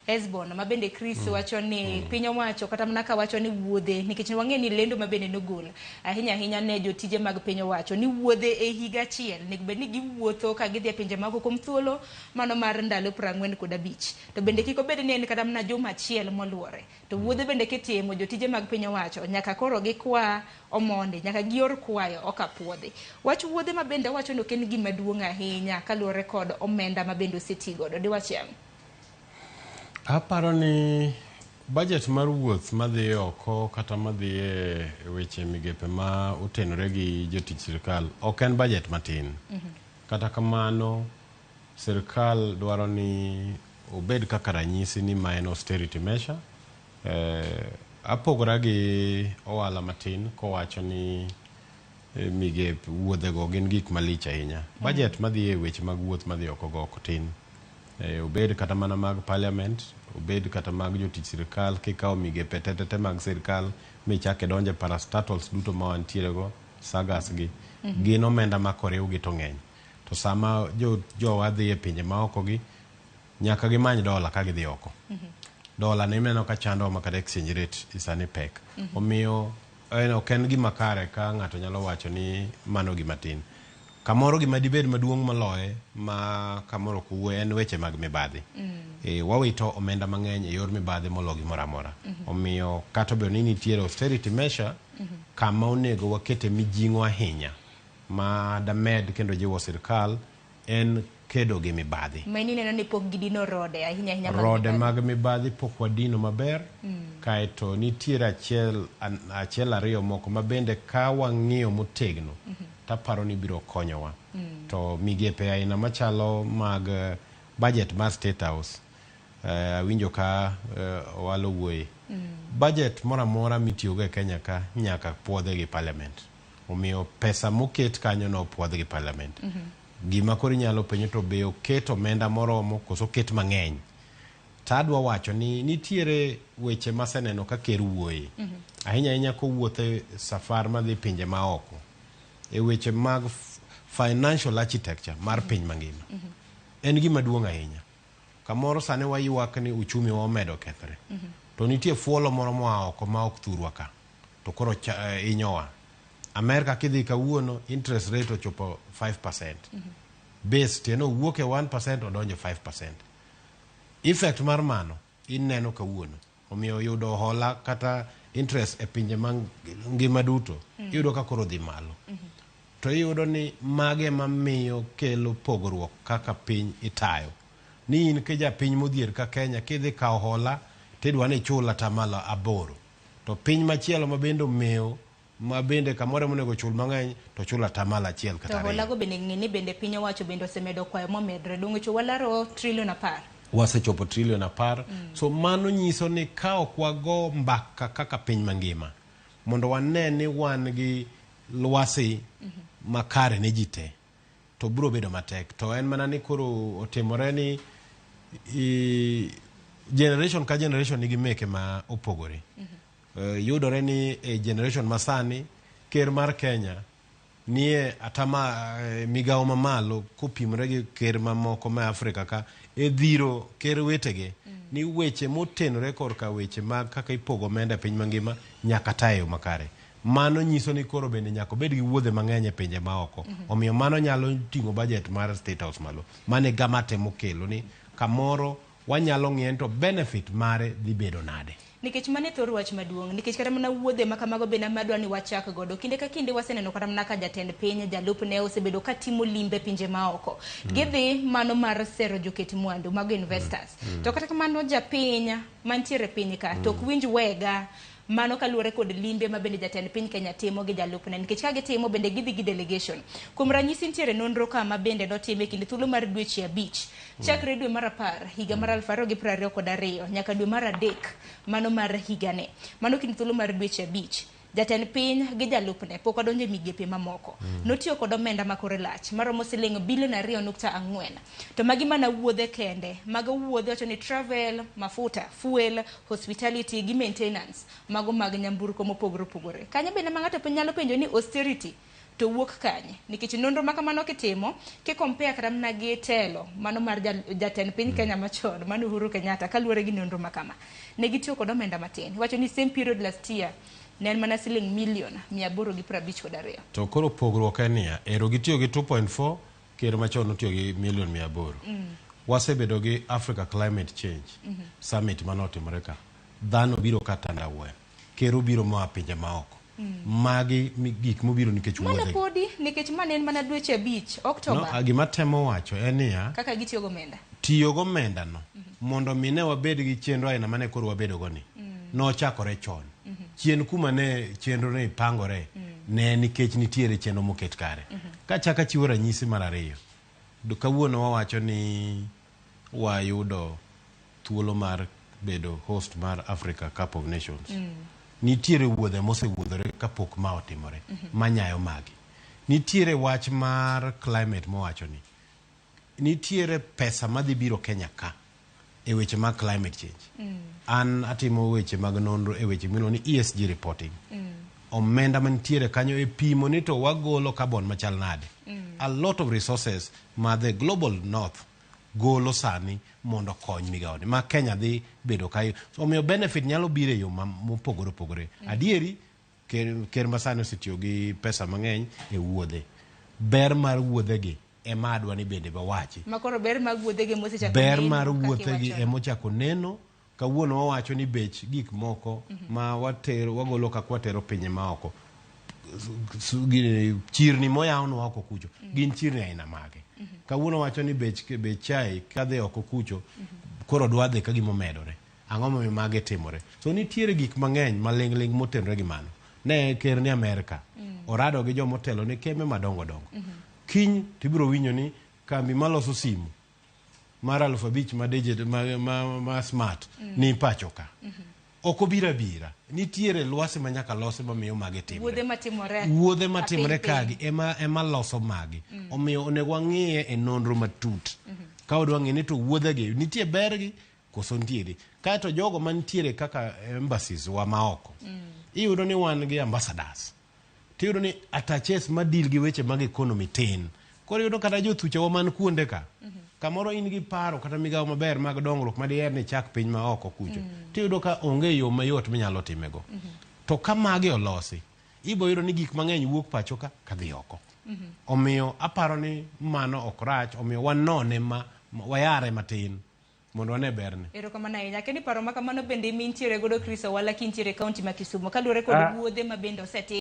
Hesbon ma bende Chris wacho ni piny owacho kata mana ka wacho ni wuodhe nikech wang'e ni lendo ma bende nogol ahinya ahinya ne jotije mag piny owacho ni wuodhe e higa achiel onego bed ni giwuotho ka gidhi e pinje maoko kuom thuolo mano mar ndalo 45. To bende kik obed ni en kata mana juma achiel moluore. To wuodhe bende kitimo jotije mag piny owacho nyaka koro gikwa omondi, nyaka gior kwayo ok apuodhi. Wach wuodhe ma bende owacho ni ok en gima duong' ahinya kaluwore kod omenda ma bende oseti godo. Diwachi ang'o? Aparo ni budget mar wuoth madhi oko kata madhi e weche migepe ma otenore gi jotich sirkal ok en budget matin. Kata kamano, sirkal dwaro ni obed kaka ranyisi ni ma en austerity measure. Apogora gi Owala matin kowacho ni migep wuodhego gin gik malich ahinya. Budget madhi e weche mag wuoth madhi oko go ok tin. Obed kata mana mag parliament, obed kata mag jotich sirkal, kikawo migepe tetete mag sirkal michak idonje parastatals duto ma wantiere go, sagas gi, gin omenda ma koriwgi to ng'eny. To sama jowa dhi e pinje maoko gi, nyaka gimany dola ka gidhi oko. Dola ne ineno ka chandowa ma kata exchange rate sani pek. Omiyo en ok en gima kare ka ng'ato nyalo wacho ni mano gima tin. Kamoro gima dibed maduong' moloye ma kamoro ok owuoye en weche mag mibadhi. Wawito omenda mang'eny e yor mibadhi molo gimoro amora. Omiyo kata obedo ni nitiere austerity measure, kama onego wakete mijing'o ahinya ma damed kendo jiwo sirkal en kedo gi mibadhi. Ma in ineno ni pok gidino rode ahinya ahinya mag Rode mibadhi. Mag mibadhi pok wadino maber. Kaeto nitiere achiel achiel ariyo moko ma bende ka wang'iyo motegno taparo ni biro konyowa. To migepe aina machalo mag budget mar State House, awinjo ka Owalo wuoye. Budget moro amora mitiyogo e Kenya ka nyaka puodhe gi parliament. Omiyo pesa moket kanyo no opuodh gi parliament. Gima koro inyalo penjo to be oket omenda moromo koso oket mang'eny. To adwa wacho ni nitiere weche maseneno ka ker wuoye. Ahinya ahinya kowuotho e safar madhi pinje maoko. E weche mag financial architecture mar piny mangima. En gima duong' ahinya. Kamoro sani waywak ni uchumi wa omedo kethre. To nitie fuolo moro moa oko ma ok thurwa ka. To koro hinyowa. Amerka kidhi kawuono interest rate ochopo 5%. Base tiende owuok e 1% odonjo 5%. Effect mar mano ineno kawuono. Omiyo yudo hola kata interest e pinje mangima duto iyudo ka koro dhi malo. To iyudo ni mage ema miyo kelo pogruok kaka piny itayo. Ni in ka piny modhier ka Kenya kidhi kawo hola tidwa ni ichul atamalo 8. To piny machielo ma bende omewo ma bende kamoro ema onego chul mang'eny to chul atamalo 1 kata To 2. holago bende ng'e ni bende piny owacho bende osemedo kwayo momedre. Donge cho walaro trilion 10. Wasechopo trilion 10. So mano nyiso ni ka ok wago mbaka kaka piny mangima mondo wane ni wan gi lwasi makare ne ji te to biro bedo matek. To en mana ni koro otimore ni generation ka generation nigi meke ma opogore. Yudore ni e generation masani ker mar Kenya nie atama migawo mamalo kopimore gi ker mamoko ma Afrika ka e dhiro ker wetege ni weche motenore korka weche mag kaka ipogo omenda e piny mangima nyaka ta e yo makare. Mano nyiso ni koro bende nyaka obed gi wuodhe mang'eny e pinje maoko. Omiyo mano nyalo ting'o budget mar State House malo. Mano e gama temo kelo ni kamoro wanyalo ng'iye to benefit mare dhi bedo nade. Nikech mano e thor wach maduong', nikech kata mana wuodhe ma kamago bende ema adwa ni wachak godo. Kinde ka kinde waseneno kata mana ka jatend piny, jalupne osebedo ka timo limbe pinje maoko. Gidhi mano mar sero joket mwandu, mago investors. To kata kamano japiny mantiere e piny ka to ok winj wega mano kaluwore kod limbe ma bende jatend piny Kenya timo gi jalupne, nikech ka gitimo bende gidhi gi delegation. Kuom ranyisi nitiere nonro ka ma bende notim e kind thuolo mar dweche 5 chakre dwe mar 10 higa mar 2022 nyaka dwe mar 3 mano mar higani. Mano kind thuolo mar dweche 5. Jatend piny gi jalupne pok odonjo e migepe mamoko. Notiyo kod omenda ma kore lach maromo siling bilion 2.4. To magi mana wuodhe kende. Mago wuodhe wacho ni travel, mafuta, fuel, hospitality gi maintenance. Mago mag nyamburko mopogore opogore. Kanyo bende ma ng'ato nyalo penjo ni austerity. To wuok kanye? Nikech nonro ma kamano kitimo, ki compare kata mana gi telo mano mar jatend piny Kenya machon, mano Uhuru Kenyatta, kaluwore gi nonro ma kama, ne gitiyo kod omenda matin. Iwacho ni same period last year ne en mana siling milion 852. To koro pogruok en niya, ero gitiyo gi 2.4, ker machon notiyo gi milion 800. Wasebedo gi Africa Climate Change Summit manotimore ka. Dhano biro ka tandawuoya. Ker obiro moa pinje maoko. Magi gik mobiro nikech Mano wuodhegi. podi, nikech ma ne en mana dweche 5, No, October, gima temo wacho en niya, kaka gitiyo gomenda. Tiyo gomenda no mondo mi ne wabed gi chenro aina mane koro wabedo go ni nochakore chon. Chien kuma ne chenro ne pangore ne nikech nitiere chenro moket kare. Kachako achiwo ranyisi mar ariyo, kawuono wawacho ni wayudo thuolo mar bedo host mar Africa Cup of Nations. Nitiere wuodhe mosewuodhore kapok ma otimore manyayo magi. Nitiere wach mar climate mowacho ni nitiere pesa madhi biro Kenya ka e weche mag climate change. An atimo weche mag nonro e weche miluongo ni ESG reporting. Omenda mantiere kanyo e pimo ni to wagolo carbon machal nade. A lot of resources ma the global north golo sani mondo okony migawoni ma Kenya dhi bedo ka. Omiyo benefit nyalo biro e yo mopogore opogore. Adieri ker masani osetiyo gi pesa mang'eny e wuodhe. Ber mar wuodhegi ema adwa ni bende wawachi. Ma koro ber mag wuodhegi mosechako Ber neno mar kaka wuothegi iwachono. emochako neno. Kawuono wawacho ni bech gik moko ma watero wagolo kaka watero pinje maoko, chirni moyawnwa oko kucho gin chirni aina mage. Kawuono wacho ni bech chai kadhi oko kucho koro dwa dhi ka gima omedore. Ang'o momiyo magi timore? So nitiere gik mang'eny maling'ling' motenore gi mano. Ne ker ni Amerka orado gi jomotelo ne kembe madongo dongo. Kiny tibiro winjo ni kambi maloso simu mar 5000 ma digit ma smart ni pacho ka. Ok obiro abira. Nitiere lwasi ma nyaka losi mamiyo magi timre. Wuodhe matimore. Wuodhe matimore apiny piny. Kagi ema loso magi. Omiyo onego wang'iye e nonro matut. Ka wadwa ng'e ni to wuodhegi nitie bergi koso ntiere. Kaeto jogo mantiere kaka embassies wa maoko. Iyudo ni wan gi ambassadors. Tiyudo ni attaches ma deal gi weche mag economy tin. Koro iyudo kata jothuchewa man kuonde ka. Kamoro in gi paro kata migawo maber mag dongruok ma diher ni ichak piny ma oko kucho. Tiyudo ka onge yo mayot minyalo timego. To ka magi olosi, ibo yudo ni gik mang'eny wuok pacho ka kadhi oko. Omiyo aparo ni mano ok rach, omiyo wanone ma wayare matin mondo wane berne. Erokamano ahinya. Kendo paro ma kamano bende mintiere godo Chris Owala kintiere e kaunti ma Kisumu kaluwore kod wuodhe ma bende osetim.